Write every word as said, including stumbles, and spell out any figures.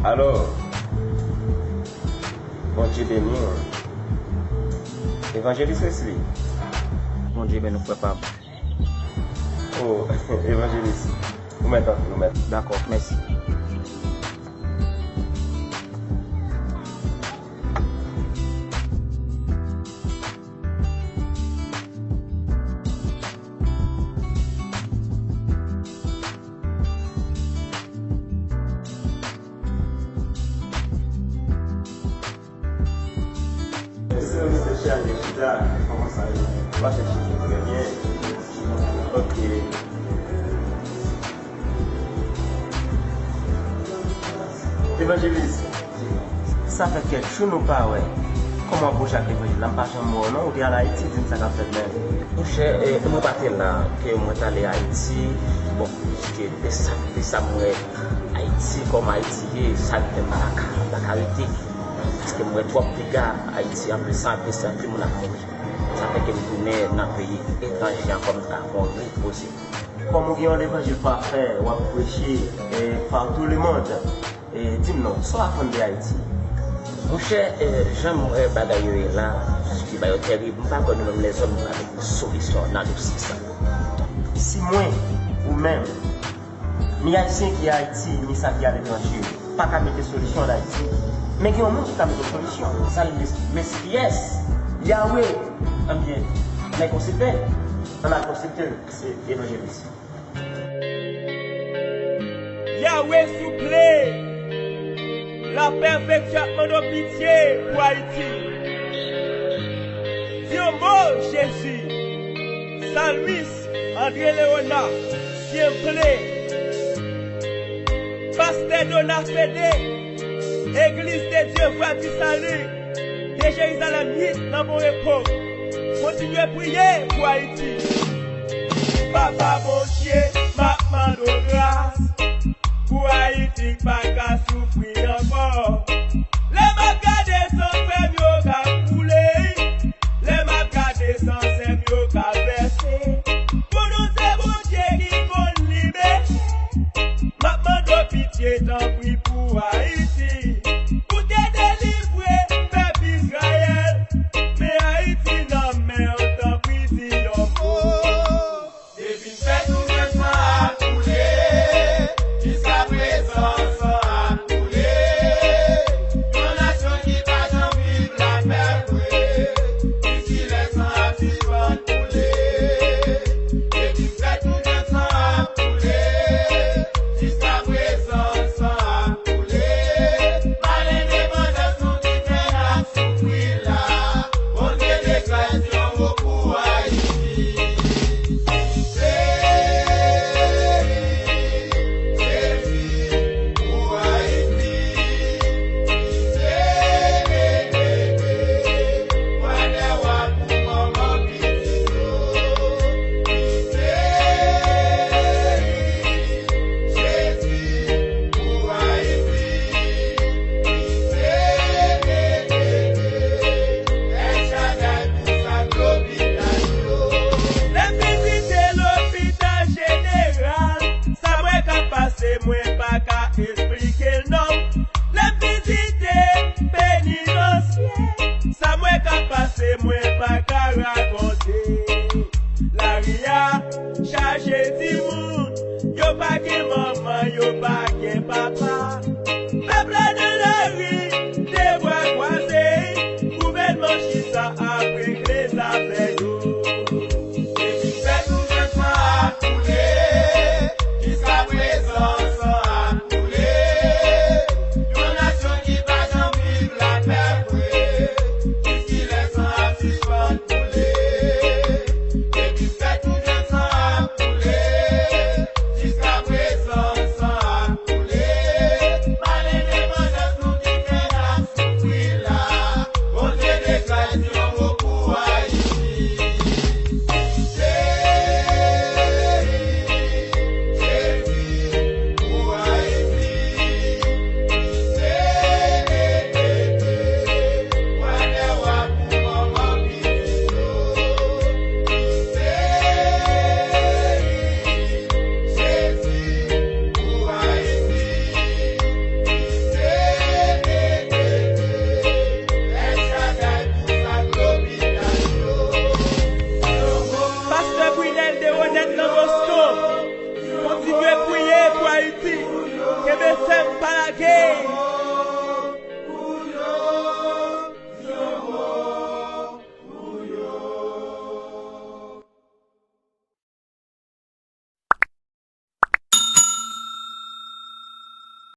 Alo, Bondye beni w. Evanjelis Wesley. Bondye beni w, frè pa m. O, Evanjelis, ou mèt antre, ou mèt. Dakò, mèsi. Mesye, mesye, chaje chita. Kòman sa ye? Ou pa fè chita trè byen. Ok. Evanjelis, sa fè kèk jou nou pa wè. Kòman w ap pwoche ak levanjil la? M pa janm wè w non. Ou te al Ayiti, di m sa k ap fèt menm. Monchè, e, mwen pa te la, ke mwen t ale Ayiti. Bon, ke de sa, de sa mwen wè Ayiti, kòman Ayiti ye, sa k fè m pa ka, pa ka rete. Paske m wè twòp dega Ayiti, anplis sa, anplis sa, anpil moun ap mouri. Sa fè ke m tounen nan peyi etranje ankò, m ta fè yon repoze. Kòm ou gen yon levanjil pafè, w ap preche, e, partout le monde. E, di m non, sa w aprann de Ayiti? Monchè, e, jan m wè bagay yo ye la, ki ba yo tèrib, m pa kwè nou menm lèzòm nou ka mete solisyon nan dosye sa. Si mwen, ou menm, ni Ayisyen ki Ayiti, ni sa ki aletranje, pa ka mete solisyon an Ayiti, men gen yon moun ki ka mete solisyon. Sa l ye, men se kiyès? Yahweh. Ebyen, ann al konsèlte. Ann al konsèlte l, se evanjelis. Yahweh souple, lapè avèk Dyak mande w pitye pou Ayiti. Di yon mo, Jezi. Salmis André Léonard, Siemple, Pastè Donald Fédé, Église de Dieu Voie du Salut, de Jérusalem huit nan Bon Repo. Kontinye priye pou Ayiti. Papa Bondye, m ap mande w gras pou Ayiti k pa ka soufri ankò.